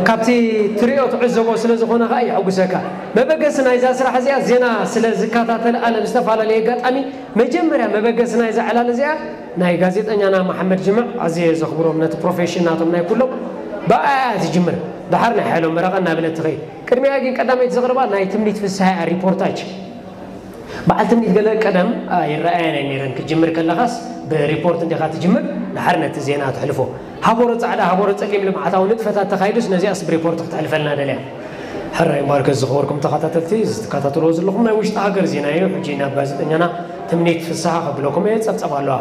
ካብቲ ትሪኦ ትዕዘቦ ስለ ዝኾነ ከዓ የሐጉሰካ። መበገሲ ናይዛ ስራሕ እዚኣ ዜና ስለ ዝከታተል ኣነ ብዝተፈላለየ ኣጋጣሚ መጀመርያ መበገሲ ናይዛ ዕላል እዚኣ ናይ ጋዜጠኛና መሓመድ ጅምዕ ኣዝየ ዘኽብሮም ነቲ ፕሮፌሽን ናቶም ናይ ኩሎም ብኣያ ትጅምር። ደሓር ናይ ሓይሎም በረቐ እናበለት ትኸይድ። ቅድሚያ ግን ቀዳመይቲ ዘቕርባ ናይ ትምኒት ፍስሃ እያ ሪፖርታጅ። በዓል ትምኒት ገለ ቀደም ይረኣያ ናይ ነይረን። ክትጅምር ከለኻስ ብሪፖርት እንዲኻ ትጅምር፣ ደሓር ነቲ ዜና ትሕልፎ። ሃቦሮ ጻዕዳ፣ ሃቦሮ ጸሊም ልምዓታዊ ንጥፈታት ተኻይዱስ ነዚኣስ ብሪፖርት ክትሕልፈልና ደልያ። ሕራይ እምበኣርከስ ዝኸበርኩም ተኸታተልቲ፣ እዚ ትከታተልዎ ዘለኹም ናይ ውሽጢ ሃገር ዜና እዩ። ሕጂ ናብ ጋዜጠኛና ትምኒት ፍስሃ ከብለኩም እየ። ጸብጸብ ኣለዋ።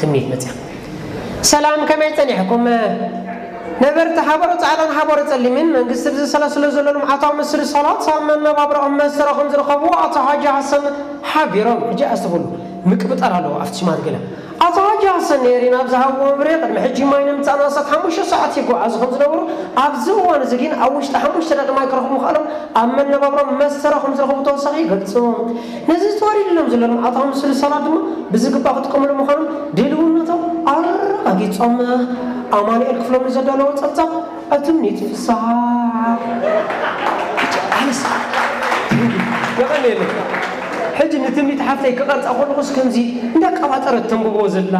ትምኒት መጽያ። ሰላም፣ ከመይ ጸኒሕኩም? ነበርቲ ሃበሮ ጻዕዳን ሃበሮ ጸሊምን መንግስቲ ብዝሰላስሎ ዘሎ ልምዓታዊ ምስልሰላት ኣብ መነባብሮኦም መስተራ ከም ዝረኸቡ ኣቶ ሃጂ ሃሰን ሓቢሮም። ሕጂ ኣስተብህሉ፣ ምቅብጣር ኣለዎ ኣብቲ ሽማት ገለ። ኣቶ ሃጂ ሃሰን ነይሪ ናብ ዝሃብዎ መብርሂ ቅድሚ ሕጂ ማይ ንምምጻእ ንኣስታት ሓሙሽተ ሰዓት ይጓዓዙ ከም ዝነበሩ፣ ኣብዚ እዋን እዚ ግን ኣብ ውሽጢ ሓሙሽተ ደቂ ማይ ክረኽቡ ምኽኣሎም ኣብ መነባብሮኦም መስተራ ከም ዝረኸቡ ተወሳኺ ይገልጹ። ነዚ ተዋሪድሎም ዘሎ ልምዓታዊ ምስልሰላት ድማ ብዝግባእ ክጥቀምሉ ምዃኖም ድልውነቶም ኣረጋጊጾም። ኣማኑኤል ክፍሎም ንዘዳለዎ ጸብጻብ ኣትምኒት ፍስሃ። ኣነስ የቐንየለይ። ሕጂ ንትምኒት ሓፍተይ ክቐርጻ ከለኹስ ከምዚ እንዳቀባጠረት ተንብቦ ዘላ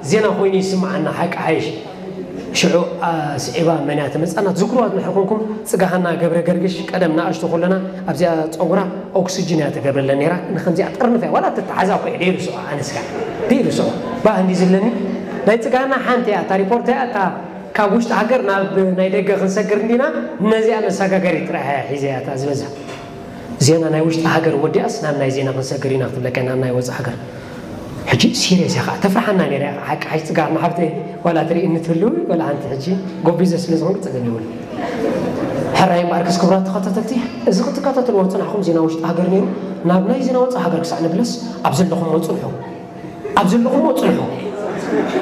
ዜና ኮይኑ ይስምዓና። ሓቂ ሓይሽ ሽዑ ስዒባ መን እያ ትመጻና? ትዝክርዋ እንድሕር ኮንኩም ጽጋሃና ገብረ ገርግሽ ቀደም ንኣሽቱ ከለና ኣብዚኣ ጸጉራ ኦክስጅን እያ ትገብረለን ነይራ። ንከምዚኣ ጥርንፍ እያ ዋላ ትተሓዛ እኮ እየ ደይርስዖ። ኣነስካ ደይርስዖ። ባህ እንዲ ዝብለኒ ናይ ጽጋሃና ሓንቲ እያ እታ ሪፖርት እያ እታ ካብ ውሽጢ ሃገር ናብ ናይ ደገ ክንሰግር እንዲና ነዚኣ መሰጋገሪት ጥራሕ እያ ሒዘ እያ እታ ዝበዝሕ ዜና ናይ ውሽጢ ሃገር ወዲኣስ ናብ ናይ ዜና ክንሰግር ኢና ክትብለካ ኢና ናይ ወፃእ ሃገር። ሕጂ ሲሪየስ እያ ከዓ ተፍርሓና ነይራ እያ ሓቂ ሓቂ ፅጋር ንሓብተይ ዋላ ትርኢ እንትህልው ዋላ ሓንቲ ሕጂ ጎቢዘ ስለ ዝኾንኩ ፀገም ይብሉ። ሕራይ እምበኣርከስ ክቡራት ተኸታተልቲ እዚ ክትከታተልዎ ዝፅናሕኹም ዜና ውሽጢ ሃገር ነይሩ። ናብ ናይ ዜና ወፃእ ሃገር ክሳዕ ንብለስ ኣብ ዘለኹም ወፁ ንሑ። ኣብ ዘለኹሞ ጽንሑ።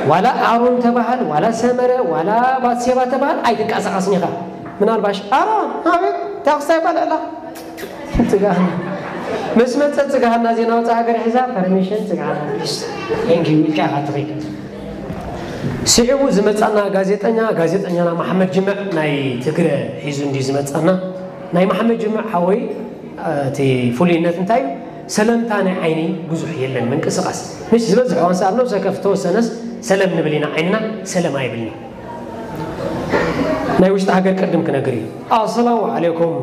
ዋላ ኣሮን ተባሃል ዋላ ሰመረ ዋላ ባትሴባ ተባሃል ኣይትንቀሳቐስን ኢኻ። ምናልባሽ ኣሮን ኣቤት ታክስታይ ባልዕላ ጽጋህና ምስ መጸ ጽጋህና ዜና ወጻ ሃገር ሒዛ ፐርሚሽን ጽጋህና ፕሊስ ቴንክ ዩ ኢልካ ኢኻ ትኸይድ። ስዒቡ ዝመጻና ጋዜጠኛ ጋዜጠኛና መሓመድ ጅምዕ ናይ ትግረ ሒዙ እንዲ ዝመጻና ናይ መሓመድ ጅምዕ ሓወይ እቲ ፍሉይነት እንታይ እዩ? ሰለምታ ናይ ዓይኒ ብዙሕ የለን ምንቅስቃስ ምሽ ዝበዝሕ ዋንሳ ኣብ ነብሰ ከፍ ተወሰነስ ሰለም ንብል ኢና ዓይንና ሰለም ኣይብልን እዩ። ናይ ውሽጢ ሃገር ቅድም ክነግር እዩ። ኣሰላሙ ዓለይኩም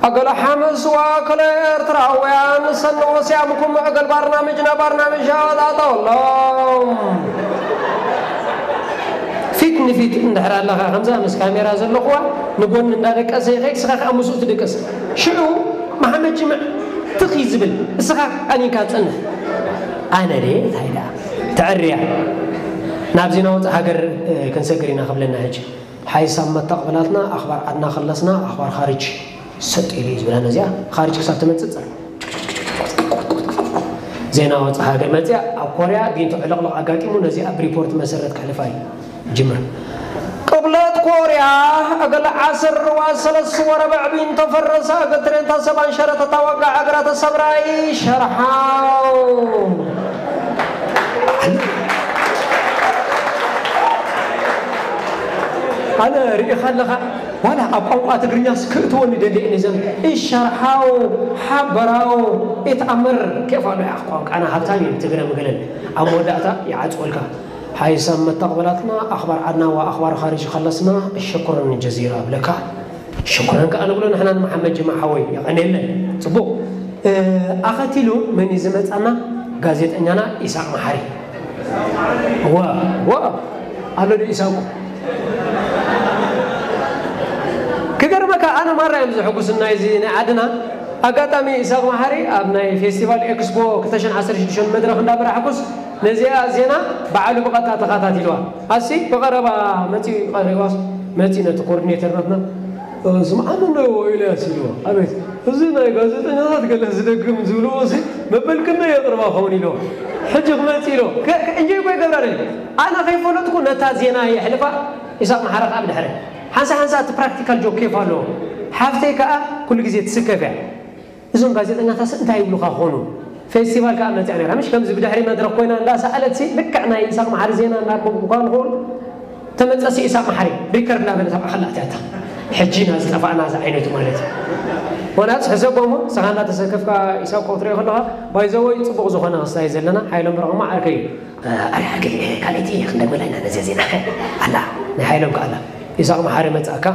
ኣገለ ሓመስዋ ከለ ኤርትራውያን ሰንዎ ሲያምኩም እገል ባርናምጅና ባርናምጃ ጣጣውሎም ፊት ንፊት እንድሕር ኣለኻ ከምዛ ምስ ካሜራ ዘለኹዋ ንጎኒ እንዳደቀሰ ይኸይድ ስኻ ከዓ ምስኡ ትድቅስ ሽዑ መሓመድ ጅምዕ ትኽ እዩ ዝብል እስኻ ቀኒንካ ትጸንሕ ኣነ ደ እንታይ ደኣ ተዕርያ ናብዚ ናወፅ ሃገር ክንሰግር ኢና ክብለና ሕጂ ሓይሳብ መተቕብላትና ኣኽባር ዓድና ከለስና ኣኽባር ኻርጅ ሰጥ ኢሉ እዩ ዝብላ ነዚኣ ኻርጅ ክሳብ ትመፅእ ፀር ዜና ወፃ ሃገር መፅያ ኣብ ኮርያ ጊንቶ ዕልቕልቕ ኣጋጢሙ ነዚኣ ብሪፖርት መሰረት ክሕልፋ እዩ ጅምር ቅብለት ኮርያ እግል ዓስር ርዋ ሰለስ ወረብዕ ቢንቶ ፈረሰ እግል ትሬንታ ሰባን ሸረተታ ወጋ እግራ ተሰብራይ ሸርሓው ኣነ ርኢኻ ኣለኻ ዋላ ኣብ ቋንቋ ትግርኛስ ክእትወኒ ደሊ እኔ ዘን እሸርሓው ሓበራው ኢትኣምር ኬፍ ኣሎ ያ ቋንቋና ሃብታም እዩ ትግረ ምግልን ኣብ መወዳእታ ይዓፅወልካ ሓይሳም መተቕበላትና ኣኽባር ዓድና ወኣኽባር ኻሪጅ ኸለስና ሸኩረን ጀዚራ እብለካ ሸኩረን ከኣ ንብሎ ንሕና ንመሓመድ ጅማ ሓወይ የቐንየለን ፅቡቕ ኣኸቲሉ መን እዩ ዝመፃና ጋዜጠኛና ኢሳቅ መሓሪ ዋ ዋ ኣሎ ዶ ኢሳቁ ክገርመካ ኣነ ማራ እዮም ዘሐጉስና እዚ ናይ ዓድና ኣጋጣሚ ኢሳቅ መሓሪ ኣብ ናይ ፌስቲቫል ኤክስፖ ክልተ ሽሕን ዓሰርተ ሽዱሽተን መድረክ እንዳመራሕኩስ ነዚኣ ዜና በዓሉ ብቐጥታ ተኸታቲልዋ ኣሲ ብቐረባ መፂኡ ቀሪባስ መፂኡ ነቲ ኮኦርዲኔተር ናትና ስምዓኒ እንዶ ኢልያስ ኢልዎ ኣቤት እዚ ናይ ጋዜጠኛታት ገለ ዝደግም ዝብልዎ ሲ መበል ክንደይ የቕርባ ኸውን ኢልዎ ሕጂ ክመፅእ ኢልዎ እንጆይ ኮ ይገብራ ደሊ ኣነ ከይፈለጥኩ ነታ ዜና የሕልፋ ኢሳቅ መሓራ ከዓ ብድሕረ ሓንሳ ሓንሳ እቲ ፕራክቲካል ጆክ ኬፍ ኣለዎ ሓፍተይ ከዓ ኩሉ ግዜ ትስከፍ እያ እዞም ጋዜጠኛታስ እንታይ ይብሉኻ ኾኑ ፌስቲቫል ከዓ መፅያ ነራ ምሽ ከምዚ ብድሕሪ መድረክ ኮይና እንዳሰኣለት ሲ ልክዕ ናይ ኢሳቅ መሓሪ ዜና እንዳንበብኩ እኳ ንኸውን ተመጸሲ ኢሳቅ መሓሪ ሪከርድ እናበለ ተባዕኸላ እቲኣታ። ሕጂ ኢና ዝጠፋእና፣ እዚ ዓይነቱ ማለት እዩ። ወናጽ ሕሰቦሞ፣ ንስኻ እናተሰከፍካ ኢሳቅ ክትሪኦ ከለኻ፣ ባይዘወይ ጽቡቕ ዝኾነ ክስታይ ዘለና፣ ሓይሎም ብርቕማ ዓርከይ እዩ። ኣረ ዓርከይ፣ ካልኣይቲ ክንደግመላ ኢና ነዚኣ ዜና። ኣላ፣ ናይ ሓይሎም ከኣላ። ኢሳቅ መሓሪ መጻእካ።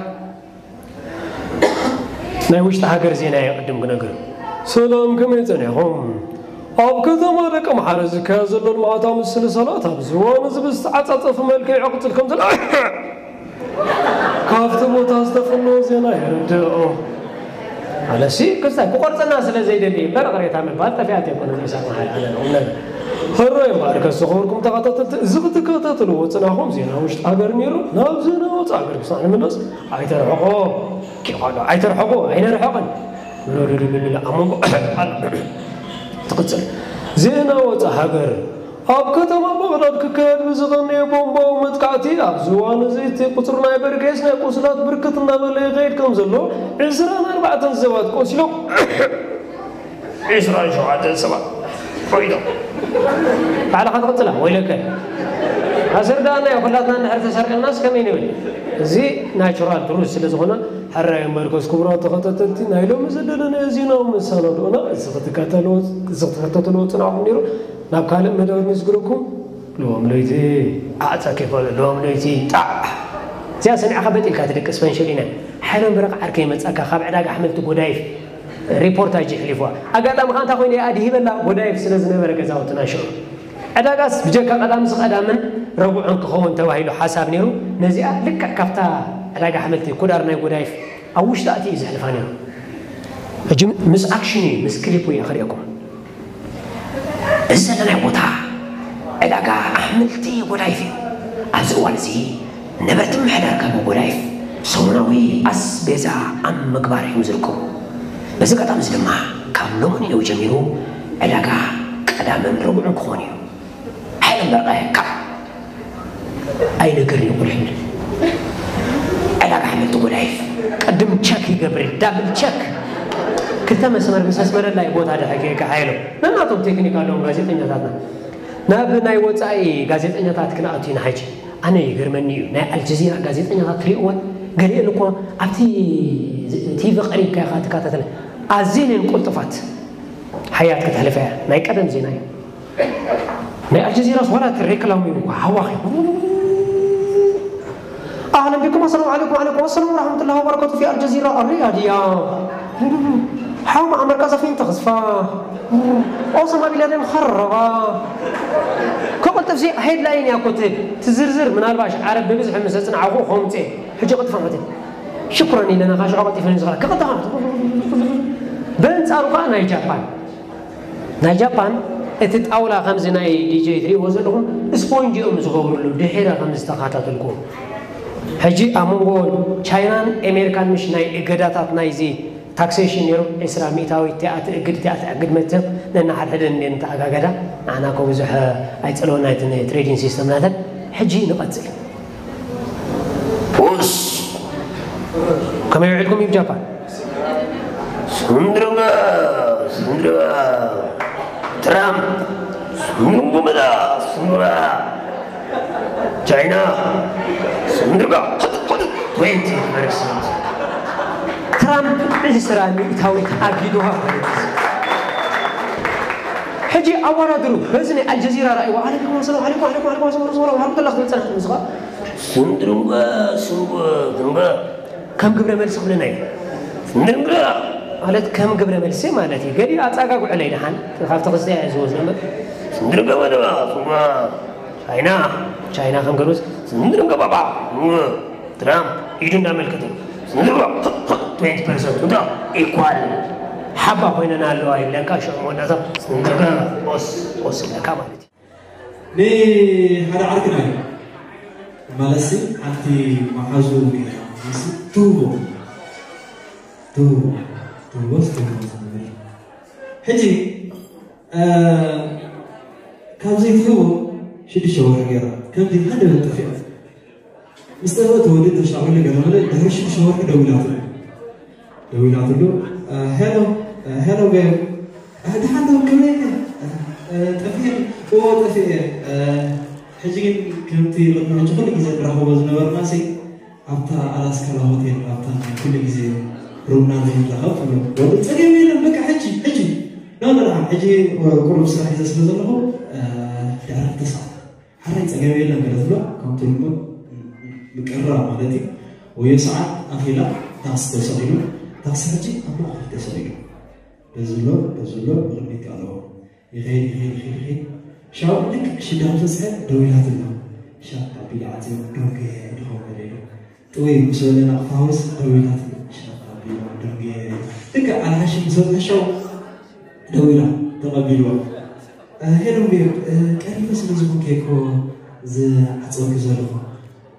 ናይ ውሽጢ ሃገር ዜና እየ ቅድም ክነግር። ሰላም፣ ከመይ ጸኒሕኹም? ኣብ ከተማ ደቀምሓረ ዝካየድ ዘሎ ልምዓት ኣምስል ሰላት ኣብዚ እዋን እዚ ብዝተዓጻጸፈ መልክዕ ይቕጽል ከም ዘሎ ካብቲ ቦታ ዝተፈነወ ዜና የረድእ። ኣለሲ ክስታይ ክቆርጸና ስለ ዘይደሊ እምበር ቅሬታ ምባል ጠፊኣት ኣይኮነን። ኢሳቅ መሓሪ ኣነ ቁም ነገር። ሕራይ እምበኣርከስ ዝኸበርኩም ተኸታተልቲ፣ እዚ ክትከታተልዎ ጽናሕኩም ዜና ውሽጢ ሃገር ነይሩ። ናብ ዜና ወጻኢ ሃገር ክሳዕ ንምለስ ኣይተርሕቆ። ኪኾሎ ኣይተርሕቆ ኣይነርሕቕን። ኣብ መንጎ ትቕጽል ዜና ወጻኢ ሃገር። ኣብ ከተማ ባግዳድ ክካየድ ብዝቐነየ ቦምባዊ መጥቃዕቲ ኣብዚ እዋን እዚ እቲ ቁጽሪ ናይ በርጌስ ናይ ቁስላት ብርክት እናበለ ይኸይድ ከም ዘሎ፣ ዕስራን ኣርባዕተን ሰባት ቆሲሎም፣ ዕስራን ሸውዓተን ሰባት ኮይኖም። ባዕልኻ ትቕጽላ ወይለከ። ኣስርዳእና እዩ፣ ኩላትና እንድሕር ተሰርቀናስ ከመይ ንብል? እዚ ናቹራል ትሩዝ ስለ ዝኾነ፣ ሕራይ እምበርከስ ክቡራት ተኸታተልቲ፣ ናይ ሎሚ ዘለናዮ ዜናዊ መሰናድኦና እዚ ክትከታተልዎ፣ እዚ ክትከታተልዎ ጽናዕኩም ነይሩ። ናብ ካልእ መደብ ንስግረኩም። ሎም ለይቲ ኣዕጸ ከይፈሉ፣ ሎም ለይቲ ጣዕ። እዚኣ ሰሚዕኻ በጥ ኢልካ ትድቅስ ፈንሽል ኢና። ሓይሎም በረኻ ዓርከይ መጻካ ካብ ዕዳጋ ኣሕምልቲ ጎዳይፍ ሪፖርታጅ የሕሊፉዋ። ኣጋጣሚ ከኣ እንታይ ኮይኑ ኣድሂበላ ጎዳይፍ ስለ ዝነበረ ገዛውትና ሽዑ። ዕዳጋስ ብጀካ ቀዳምስ ቀዳምን ረቡዕን ክኸውን ተባሂሉ ሓሳብ ነይሩ። ነዚኣ ልክዕ ካብታ ዕዳጋ ኣሕምልቲ ኩዳር ናይ ጎዳይፍ ኣብ ውሽጢ ኣትዩ እዩ ዘሕልፋ ነይሩ። ሕጂ ምስ ኣክሽን እዩ፣ ምስ ክሊፑ እየ ክርእየኩም። እዚ ዘለናዮ ቦታ ዕዳጋ ኣሕምልቲ ጎዳይፍ እዩ። ኣብዚ እዋን እዚ ነበርቲ ምምሕዳር ከተማ ጎዳይፍ ሰሙናዊ ኣስቤዛ ኣብ ምግባር እዮም ዝርከቡ። በዚ ኣጋጣሚ እዚ ድማ ካብ ሎሚ ንደው ጀሚሩ ዕዳጋ ቀዳምን ረቡዕን ክኾን እዩ። ሓይሎም በርቐ ካብ ኣይነግር እዩ ቁልሕ ዕዳጋ ኣሕምልቲ ጎዳይፍ ቅድም ቸክ ይገብር፣ ዳብል ቸክ። ክልተ መስመር ምስ ኣስመረላ እዩ ቦታ ድሕር ከይካ ሓይሎም። ነናቶም ቴክኒክ ኣለዎም ጋዜጠኛታትና። ናብ ናይ ወጻኢ ጋዜጠኛታት ክንኣቱ ኢና ሕጂ። ኣነ ይገርመኒ እዩ፣ ናይ ኣልጀዚራ ጋዜጠኛታት ትሪእወን፣ ገሊአን እኮ ኣብቲ ቲቪ ቀሪብካ ኢኻ ትከታተለን። ኣዝየን እየን ቅልጡፋት። ሓያት ከተሕልፈያ፣ ናይ ቀደም ዜና እዩ። ናይ ኣልጀዚራስ ዋላ እቲ ሬክላም እዩ እኮ፣ ሃዋኺ። أهلا بكم، السلام عليكم. وعليكم السلام ورحمة الله وبركاته في الجزيرة الرياضية. ሓው መዓመር ቀዛፊ እንተኽስፋ። ኦሳማ ቢን ላደን ኸረባ። ክቕልጥፍ ሲ ሄድላይን እያ እኮ ትህብ። ትዝርዝር ምናልባሽ ዓረብ ብብዝሒ ምስ ኣጽናዕኹ ኸምጽእ። ሕጂ ቅጥፋ መትን። ሽኩረን ኢለና ኻሽዖ ቀልጢፈን ዝኸላ። ክቕልጥፋ። በንጻሩ ኸኣ ናይ ጃፓን። ናይ ጃፓን እቲ ጣውላ ከምዚ ናይ ዲጀይ ትሪእዎ ዘለኹም ስፖንጅ እዮም ዝገብሩሉ፣ ድሒረ ከም ዝተኸታተልኩ። ሕጂ ኣብ መንጎ ቻይናን ኣሜሪካን ምሽ ናይ እገዳታት ናይዚ ታክሴሽን ነይሩ፣ ዕስራ ሚእታዊት እቲኣ ትእግድ እቲኣ ትእግድ መትዘብ ነናሓድሕደን እንዴ ንተኣጋገዳ፣ ንዓና እኮ ብዙሕ ኣይጸለወና እቲ ትሬዲንግ ሲስተም ናተን። ሕጂ ንቐጽል። ኡስ ከመይ ውዒልኩም እዩ ጃፓን? ስንድርበ ስንድርበ ትራምፕ ስንድርበ ስንድርበ ቻይና ስንድርበ ትዌንቲ ፐርሰንት። ትራምፕ ዕስራ ሚእታዊት ኣጊዱዋ። ሕጂ ኣወዳድሩ በዚ ናይ ኣልጀዚራ ራእይዋ። ዓለይኩም ሰላም፣ ዓለይኩም፣ ዓለይኩም፣ ዓለይኩም ሰላም፣ ሰላም፣ ዓለይኩም ሰላም፣ ዓለይኩም ሰላም። ስንድርንጓ ስንጓ ድንጓ ከም ግብረ መልሲ ክብለና እዩ። ስንድርንጓ ማለት ከም ግብረ መልሲ ማለት እዩ። ገሊኡ ኣጻጋጉዕለይ ደሓን ካብቲ ክስተ እየ ዝወስዶ እምበር። ስንድርንጓ ባባ ስንጓ ቻይና ቻይና ከም ገርስ ስንድርንጓ ባባ ስንጓ ትራምፕ ኢዱ እንዳመልከተ ስንድርንጓ ትዌንቲ ፐርሰንት እንዳ ኢኳል ሓባ ኮይነና ኣለዋ ይብለካ። ሽዑ መወዳእታ ስንድርንጓ ኦስ ኦስ ይብለካ ማለት እዩ። ንሓደ ዓርክና እዩ ማለትሲ ሓንቲ መሓዙ ነይራ ማለትሲ ትህቦ ትህቦ ትህቦስ ትህቦ ዝነበር ሕጂ እ፣ ካብ ዘይትህቦ ሽዱሽተ ወርሒ ገይራ ከምዚ ሓደ በል ጠፊኣ ምስ ጠፍአ ተወልድ ተሻቒሉ ገለ ገለ ድሕሪ ሽዱሽተ ወርሒ ደዊላትሉ ደዊላትሉ እ፣ ሄሎ እ፣ ሄሎ ቤብ እ፣ ደሓን ዶ ከመይ ኢኻ? እ፣ ጠፊኤ እዎ ጠፊኤ እ፣ ሕጂ ግን ከምቲ ቅድሚ ሕጂ ኩሉ ግዜ ንራኸቦ ዝነበርና ሲ ኣብታ ኣላስካላ ሆቴል ኣብታ ናይ ኩሉ ግዜ ሩምና ዘይንራኸብ ትብሎ ወዲ ጸገም የለን። በቃ ሕጂ ሕጂ ኖ ንርሓ ሕጂ ቁሩብ ስራሕ ሒዘ ስለ ዘለኹ ድሕሪ ክልተ ሰዓት ሓራይ ጸገም የለን ገለ ትብሎ ከምቲ ልሙድ ምቅርራብ ማለት እዩ። ወዮ ሰዓት ኣኺላ ታክሲ ተሰቒሉ ታክሲ ሕጂ ኣብ ማእኸል ተሰቒሉ በዝሎ በዝሎ ብቕድሚት ኣለዎ። ይኸይድ ይኸይድ ይኸይድ ይኸይድ። ሻው ልክዕ ሽዳን ተስሐ ደው ኢላትሉ። ሻቅ ኣቢሉ ዓጽዩ ዶንጌ ድኸውን ኢሉ። ጥውይ ምስ በለ ናቕፋ ሃውስ ደው ኢላትሉ። ሻቅ ኣቢሉ ዶንጌ። ልክዕ ኣልሓሺ ምስ በጽሐ ሻው ደው ኢላ ተቐቢልዋ። ሄሎ ቤብ ቀሪበ ስለ ዝኾንከ እኮ ዝዓጽወኪ ዘለኹ።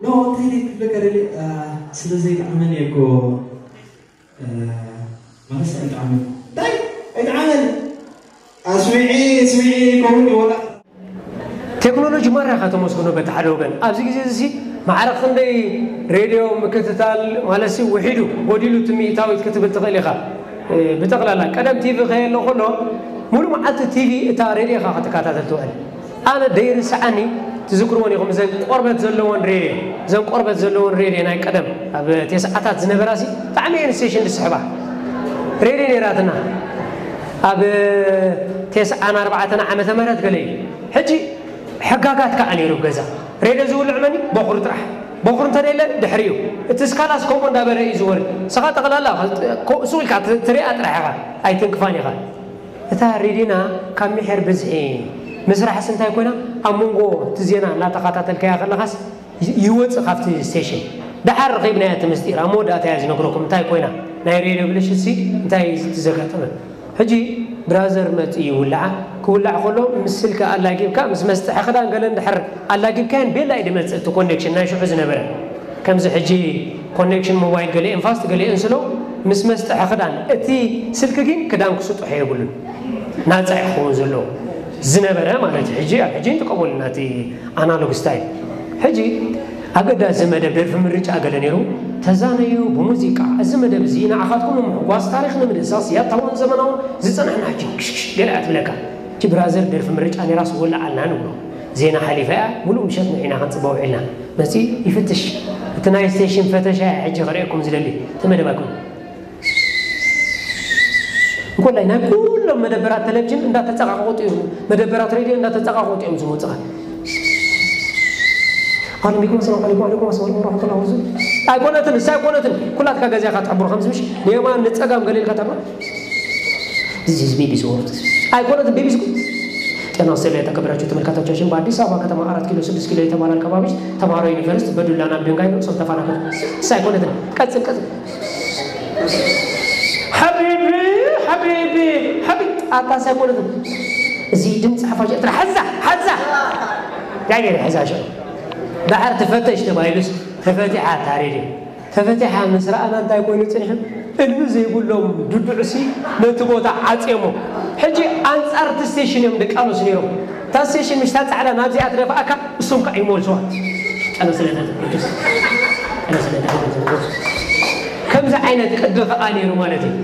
ኖ እንታይ ደይ ክብለካ ደልየ ስለ ዘይጠዓመኒ እኮ። ማለስ ኣይጠዓመን እንታይ ኣይጠዓመን ኣስሚዒ ስሚዒ ከውን ይወላ። ቴክኖሎጂ ማራ ኢኻ ተመስግኖ በቲ ሓደ ወገን ኣብዚ ግዜ እዚ ማዕረ ክንደይ ሬድዮ ምክትታል ማለት ውሒዱ ጎዲሉ እቲ ሚእታዊት ክትብል ትኽእል ኢኻ። ብጠቕላላ ቀደም ቲቪ ከየሎ ከሎ ሙሉእ መዓልቲ ቲቪ እታ ሬድዮ ኢኻ ክትከታተል ትውዕል። ኣነ ደይርስዓኒ ትዝክርወን ኢኹም እዘን ቆርበት ዘለወን ሬድዮ እዘን ቆርበት ዘለወን ሬድዮ ናይ ቀደም ኣብ ቴስዓታት ዝነበራ ሲ ብጣዕሚ እየን ስቴሽን ዝስሕባ ሬድዮ ነይራትና ኣብ ቴስዓን ኣርባዕተን ዓመተ ምህረት ገለ እዩ ሕጂ ሕጋጋት ከዓ ነይሩ ገዛ ሬድዮ ዝውልዕ መኒ በኹሩ ጥራሕ በኹሩ እንተደለ ድሕሪኡ እቲ ስካላስ ከምኡ እንዳበለ እዩ ዝወርድ ስኻ ጠቕላላ እሱ ኢልካ ትሪኣ ጥራሕ ኢኻ ኣይትንክፋን ኢኻ እታ ሬድዮና ካብ ምሒር ብዝሒ ምስራሕስ እንታይ ኮይና ኣብ መንጎ እቲ ዜና እናተኸታተልካያ ከለኻስ ይወፅእ ካብቲ ስቴሽን ደሓር ረኺብናያ እቲ ምስጢር ኣብ መወዳእታ እያ ዝነግረኩም እንታይ ኮይና ናይ ሬድዮ ብልሽትሲ እንታይ እዩ ዝዘጋጠመ ሕጂ ብራዘር መፂኡ ይውልዓ ክውላዕ ከሎ ምስ ስልኪ ኣላጊብካ ምስ መስጥሒ ክዳን ገለ እንድሕር ኣላጊብካየን ቤላ እዩ ድመፅእ እቲ ኮኔክሽን ናይ ሽዑ ዝነበረ ከምዚ ሕጂ ኮኔክሽን ሞባይል ገሊአን ፋስት ገሊአን ስሎ ምስ መስጥሒ ክዳን እቲ ስልኪ ግን ክዳን ክስጥሖ የብሉን ናፃ እዩ ክኸውን ዘለዎ ዝነበረ ማለት እዩ ሕጂ ኣብ ሕጂ ንጥቀመሉ ናቲ ኣናሎግ ስታይል ሕጂ ኣገዳሲ መደብ ደርፊ ምርጫ ገለ ነይሩ ተዛነዩ ብሙዚቃ እዚ መደብ እዚ ንዓኻትኩም ንምሕጓስ ታሪክ ንምድሳስ ያታውን ዘመናውን ዝፀናሕና ሕጂ ክሽክሽ ገለ እያ ትብለካ እቲ ብራዘር ደርፊ ምርጫ ነይራስ ወላ ኣልና ንብሎ ዜና ሓሊፋ እያ ሙሉእ ምሸት ንዒና ክንፅበ ውዒልና መፂ ይፍትሽ እቲ ናይ ስቴሽን ፈተሻ እያ ሕጂ ክርእየኩም ዝደሊ እቲ መደብ ኣይኮነ እንኮላይ ናይ ኩሎም መደበራት ቴሌቪዥን እንዳተፀቃቆጡ እዮም መደበራት ሬድዮ እንዳተፀቃቆጡ እዮም ዝመፁኻ عليكم السلام عليكم عليكم السلام ورحمة الله وبركاته ኣይኮነትን እሳ ኣይኮነትን ኩላትካ ገዚኻ ትሕብሮ ከምዚ ምሽ ንየማን ንፀጋም ገለ ኢልካ ትሕብሮ This is B B C World ኣይኮነትን ቢ ቢ ሲ ጤና ይስጥልኝ የተከበራችሁ ተመልካቾቻችን በአዲስ አበባ ከተማ አራት ኪሎ ስድስት ኪሎ የተባለ አካባቢ ተማሮ ዩኒቨርሲቲ በዱላ ናብ ድንጋይ ነው ሰው ተፋናቀሉ እሳ ኣይኮነትን ቀጽል ቀጽል ሓቢቢ ሓቢቢ ሓቢ ኣታ ሳይኮነት እዚ ድምፂ ሓፋሽ ኤርትራ ሓዛ ሓዛ ዳይገር ሓዛ ሸ ዳሓር ትፈተሽ ተባሂሉስ ተፈቲሓ ታሬድ ተፈቲሓ ምስ ረኣና እንታይ ኮይኑ ፅንሑ እልቢ ዘይብሎም ድዱዕሲ ነቲ ቦታ ዓፅየሞ ሕጂ ኣንፃር እቲ ስቴሽን እዮም ድቃሎስ ነይሮም እታ ስቴሽን ምሽታ ፃዕዳ ናብዚኣ ትደፍኣካ እሶም ከዓ ይመልስዋ ጠለሰለና ቅዱስ ጠለሰለና ቅዱስ ከምዚ ዓይነት ቅዲ ከዓ ነይሩ ማለት እዩ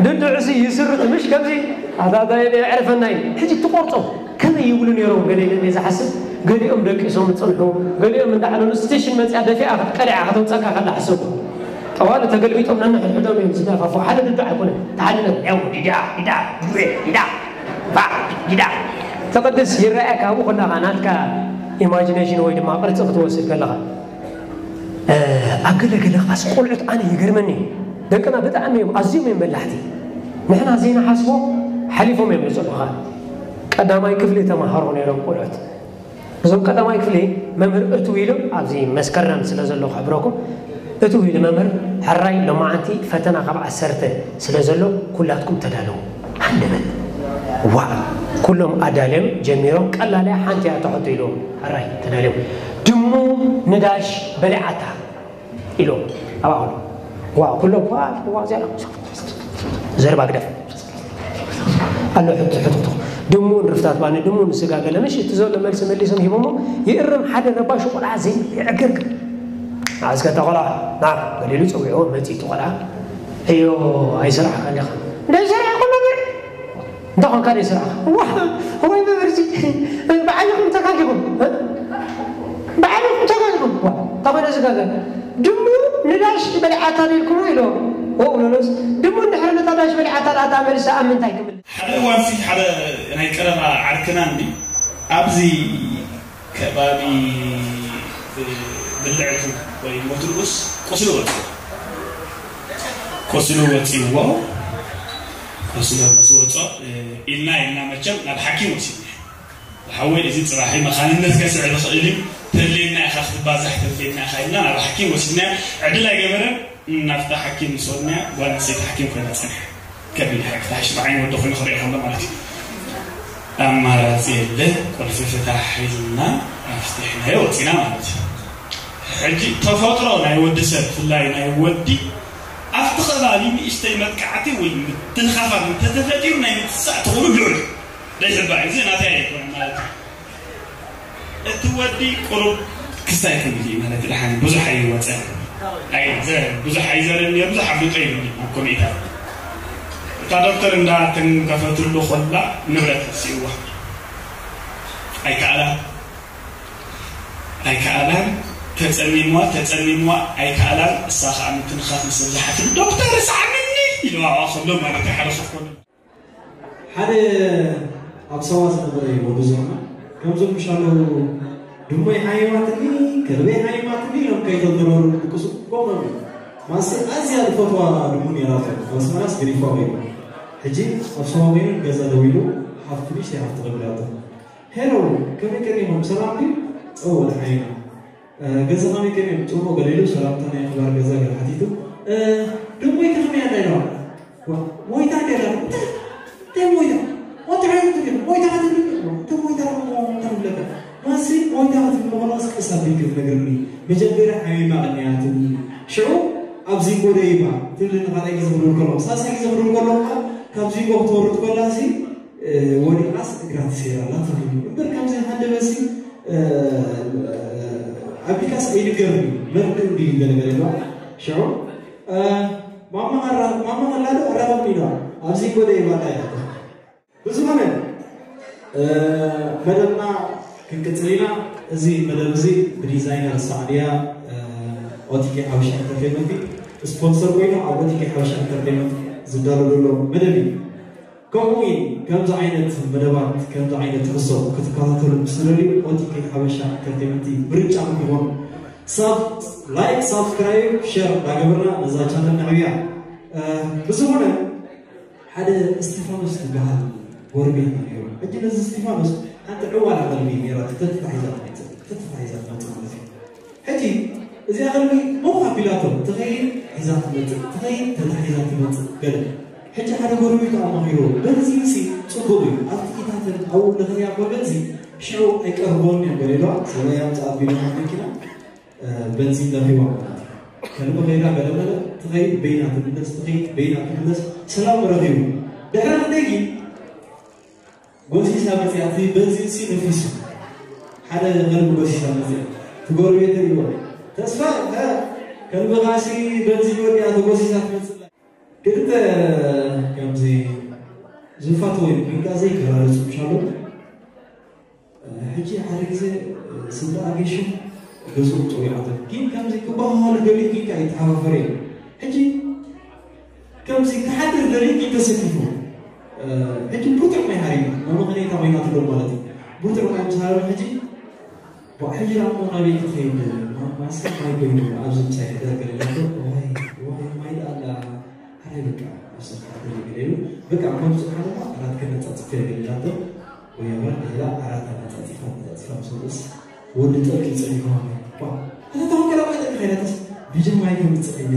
ድድዕሲ ይስርት ምሽ ከምዚ ኣታታ የዕርፈና እዩ ሕጂ ትቆርፆ ከመይ ይብሉ ነይሮም ገለ ኢለ ዝሓስብ ገሊኦም ደቂሶም ዝፀንሑ ገሊኦም እንዳዕለሉ ስቴሽን መፅያ ደፊኣ ክትቀሊዓ ከተውፀካ ከላ ሓሰቡ ጠዋሉ ተገልቢጦም ነንሕድሕዶም እዮም ዝደፋፉ ሓደ ድዱ ኣይኮነ ተሓድነ ያው ዲዳ ዲዳ ዱሬ ዲዳ ባ ዲዳ ተቐድስ ይረኣየካ ኣብኡ ከለኻ ናትካ ኢማጂኔሽን ወይ ድማ ቅርፂ ክትወስድ ከለኻ ኣብ ገለ ገለ ኻስ ቆልዑት ኣነ ይገርመኒ ደቅና ብጣዕሚ እዮም ኣዝዮም እዮም በላሕቲ ንሕና ዘይንሓስቦ ሓሊፎም እዮም ዝፅልዑኻ ቀዳማይ ክፍሊ ተምሃሮ ነይሮም ቆልዑት እዞም ቀዳማይ ክፍሊ መምህር እትው ኢሉ ኣብዚ መስከረም ስለ ዘሎ ክሕብረኩም እትው ኢሉ መምህር ሕራይ ሎማዓንቲ ፈተና ካብ ዓሰርተ ስለ ዘሎ ኩላትኩም ተዳለዉ ሃንደበት ዋዕ ኩሎም ኣዳልዮም ጀሚሮም ቀላል እያ ሓንቲ እያ ትሕቶ ኢልዎም ሕራይ ተዳልዮም ድሙ ንዳሽ በሊዓታ ኢልዎም ኣብኣ ከሎ ዋዕ ኩሎም ዋዕ ዋዕ እዚኣ ዘረባ ግደፍ ኣሎ ሕቶ ሕቶ ድሙ ንርፍታት ባኒ ድሙ ንስጋ ገለ ምሽ እቲ ዘሎ መልሲ መሊሶም ሂቦሞ ይእርም ሓደ ረባሹ ቆልዓ ዘይ ይዕገርግር ኣዝከ ተቆላ ና ገሊሉ ጸዊዕዎ መጺ ተቆላ እዮ ኣይስራሕ ኣለኻ እንዳይ ሰራሕ ኮሎ እንታይ ኮንካ ደይ ስራሕ ዋ ወይ መበርሲ ብዓይኹም ተካኪኹም ድሙ ንዳሽ በሊዓታ ኢልኩሞ ኢሎ። ኦ ብለሎስ ድሙ እንድሕር ነታ ዳሽ በሊዓታ ደኣ እታ መልሲ ኣብ ምንታይ ክምልስ? ሓደ እዋንሲ ሓደ ናይ ቀረባ ዓርክና እንዲ ኣብዚ ከባቢ ብልዕቱ ወይ ሞት ንኡስ ቁስሊ ወፅኡ። ቁስሊ ወፂዎ። ቁስሊ ምስ ወፆ ኢልና ኢልና መቸም ናብ ሓኪም ወሲድና። ሓወይ እዚ ፅባሒ መኻንነት ከስዕብ ይኽእል እዩ። ተድልየና ኢኻ ክትባዛሕ ተድልየና ኢኻ ኢልና ናብ ሓኪም ወሲድና። ዕድል ኣይገበረን። ናብታ ሓኪም ምስ ወድና ጓል ኣንስተይቲ ሓኪም ኮይና ፀንሐ። ከቢድ ሓቂ ታሕሽ ብዓይኒ ወዲ ኮይኑ ክሪኦ ከሎ ማለት እዩ። ኣማራፂ የለ። ቁልፊ ፍታሕ ሒዝና ኣፍቲሕናዮ ወፂና ማለት እዩ። ሕጂ ተፈጥሮ ናይ ወዲ ሰብ ብፍላይ ናይ ወዲ ኣብቲ ከባቢ ንእሽተይ መጥቃዕቲ ወይ ምትንኻፋት እንተተፈጢሩ ናይ ምትሳእ ትኽእሉ ልዑል ዘይሕባእ እዚ ናተይ ኣይኮነ ማለት እዩ። እቲ ወዲ ቁሩብ ክስታይ ክብል እዩ ማለት ድሓን ብዙሕ ኣይወፀን። ኣይ ዘ- ብዙሕ ኣይዘረን እየ ብዙሕ ኣፍልጦ ይብሉ ኣብ ኮሚታ እታ ዶክተር እንዳተንከፈትሉ ኮላ ንብረት ሲእዋ ኣይከኣላን ኣይከኣላን ተፀሚምዋ ተፀሚምዋ ኣይከኣላን እሳ ከዓ ምትንኻፍ ምስ በዝሓትሉ ዶክተር ስዓምኒ ኢልዋ ከሎ ማለት ሓደ ሰብ ኮነ ሓደ ኣብ ሳዋ ዝነበረ እዩ ወዲ ዞና ከምዞም ምሻለው ድሞይ ሓይማትኒ ከልበይ ሓይማትኒ ኢሎም ከይተልተበሩ ድቅሱ ጎመም ማስ ኣዝያ ዝፈትዋ ድሙ ነራቶ ኣብ ኣስመራስ ገዲፋ ወይ ሕጂ ኣብ ሳዋ ኮይኑ ገዛ ደው ኢሉ ሓፍቲ ንሽ ሓፍቲ ቅብላቶ ሄሎ ከመይ ከመይ ሆም ሰላም ድዩ ጸወ ሓይና ገዛ ከመይ ከመይ ጽቡቅ ገለ ኢሉ ሰላምታ ናይ ኣኽባር ገዛ ገለ ሓቲቱ ድሞይ ከመይ ኣላ ኢለዋ ሞይታ ገላ እንታይ ሞይታ ወንተ ሓይሉ ትብል ሞይታ ክትብል እንታይ ሞይታ እንታይ ትብለካ ማሲ ሞይታ ክትብል ምኾኖስ ቀስ ኣቢልክ ትነግርኒ መጀመርያ ሓሚማ ቅንያ ትብልኒ ሽዑ ኣብ ዚንጎ ደይባ ትብልኒ ካልኣይ ግዜ ክድውል ከለኹ ሳልሳይ ግዜ ክድውል ከለኹ ካብ ዚንጎ ክትወርድ ከላ ሲ ወዲቓስ እግራ ትሰይራ ኣላ ትብልኒ እምበር ከምዚ ሃንደበሲ ኣቢልካስ ኣይንገርኒ መርድእ እንዲ ገለገለ ሽዑ ማማ ከላ ዶ ኣራኸብኒ ኢላ ኣብዚ ጎደ ይባታ ኢላቶ። ብዝኾነ መደብና ክንቅጽል ኢና። እዚ መደብ እዚ ብዲዛይነር ሳዕድያ ኦቲኬ ሓበሻ ኢንተርቴንመንት ስፖንሰር ኮይኑ ኣብ ኦቲኬ ሓበሻ ኢንተርቴንመንት ዝዳሎ ዘሎ መደብ እዩ። ከምኡ ከምዚ ዓይነት መደባት ከምዚ ዓይነት ትሕዝቶ ክትከታተሉ ምስ ትደልዩ ኦቲኬ ሓበሻ ኢንተርቴንመንት ምርጫኹም ይኹን። ሳብ ላይክ ሳብስክራይብ ሸር እንዳገበርና ነዛ ቻነል ነዕብያ። ብዝኾነ ሓደ እስቲፋኖስ ዝበሃል ጎረቤትና ነይሩ። ሕጂ ነዚ እስቲፋኖስ ሓንቲ ዕዋላ ቀልቢ ነይራ ተተታሒዛ ትመፅእ ተተታሒዛ ትመፅእ ማለት እዩ። ሕጂ እዚኣ ቀልቢ ሞኽ ኣቢላቶ ትኸይድ ሒዛ ትመፅእ ትኸይድ ተታሒዛ ትመፅእ ገለ። ሕጂ ሓደ ጎረቤቱ ኣማኺርዎ በንዚንሲ ፅቡቕ እዩ ኣብቲ ኢታትን ኣብኡ ንኽህያ እኮ በንዚን ሽዑ ኣይቀርብዎን እዮም ገለ ኢልዋ ሰበይ ኣምፅእ ኣቢሉ መኪና በንዚን ለኺዋ ማለት እዩ። ከልቢ ኸይዳ ገለመለ ትኸይድ በይና ትምለስ ትኸይድ በይና ትምለስ ሰላም ረኺቡ። ድሕሪ ክንደይ ግን ጎሲሳ መፅያ እቲ በንዚን ሲ ነፊሱ ሓደ ከልቢ ጎሲሳ መፅያ ትጎረቤት ሪዎ ተስፋ ከልቢ ኻሲ በንዚን ወዲያ ተጎሲሳ ትመፅእ ክልተ ከምዚ ዝፋትዎ ቢንጋ ዘይገላለፁ ምሻሉ ሕጂ ሓደ ግዜ ስለ ኣገሹ ገዝኡ ፀዊዖቶ ግን ከምዚ ክበሃሉ ገሊኡ ቢንጋ ይተሓፋፈር እዮም ሕጂ ከምዚ ክሓድር ገሊኡ ግን ተሰኪፉ ሕጂ ብርቱዕ ማይ ሃሪሙ መመኸነይታ ኮይናትሎም ማለት እዩ ብርቱዕ ማይ ምስ ሃረመ ሕጂ ሕጂ ራሞ ናበይ ክኸይድ ማስከር ማይ ኮይኑ ኣብዚ ምሳይ ሕደር ገለ ኢላቶ ዋይ ዋይ ማይ ደኣ ኣላ ሓራይ በቃ ኣብ ሰብ ሓደር ገለ ኢሉ በቃ ከም ዝሓለማ ኣራት ከነጻጽፍ እየ ገለ ኢላቶ ወይ ኣበር ገለ ኣራት ኣነጻጺፋ ኣነጻጺፋ ምስ ወደስ ወዲ ጠርቂ ጸኒሖ ዋ ኣታ ተወከላ ማይ ጠቂ ከይዳትስ ብጀማይ ከም ዝጽቕ ኢለ